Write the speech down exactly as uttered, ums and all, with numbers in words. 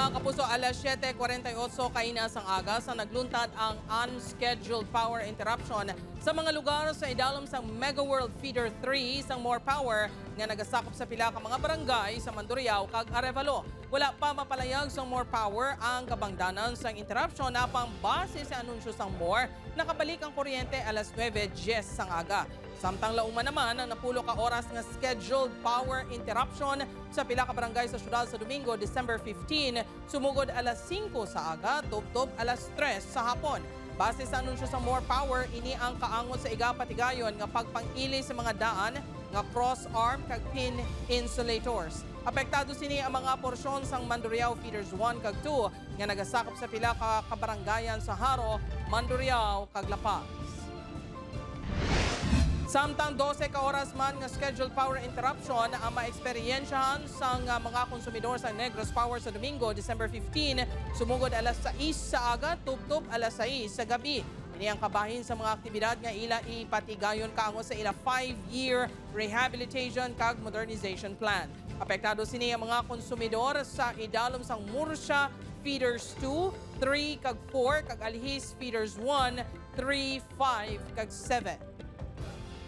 Mga kapuso, alas siete kwarenta y ocho kaina sang aga sa nagluntad ang unscheduled power interruption sa mga lugar sa idalom sang Mega World Feeder three sang More Power nga nagasakop sa pila ka mga barangay sa Mandurriao kag Arevalo. Wala pa mapalayag sang More Power ang kabangdanan sang interruption, apang base sa anunsyo sang More, nakabalik ang kuryente alas nuebe dies sang aga. Samtang lauman naman ang napulo ka oras nga scheduled power interruption sa pila ka barangay sa siyudad sa Domingo, December fifteen, sumugod alas singko sa aga tubtob alas tres sa hapon. Base sa anunsyo sa More Power, ini ang kaangot sa igapatigayon nga pagpang-ili sa mga daan nga cross arm kag pin insulators. Apektado sini ang mga porsyon sang Mandurriao Feeders one kag two nga nagasakop sa pila ka kabarangayan sa Jaro, Mandurriao, kag La Paz. Samtang dose ka oras man nga scheduled power interruption ang maeksperyensyahan sang, ah, mga konsumidor sa Negros Power sa Domingo, December fifteen, sumugod alas sais sa aga tubtob alas sais sa gabi. Ini ang kabahin sa mga aktibidad nga ila ipatigayon kaangod sa ila five-year rehabilitation kag modernization plan. Apektado sini ang mga konsumidor sa idalom sang Murcia Feeders two, three, kag four, kag Alihis Feeders one, three, five, kag seven.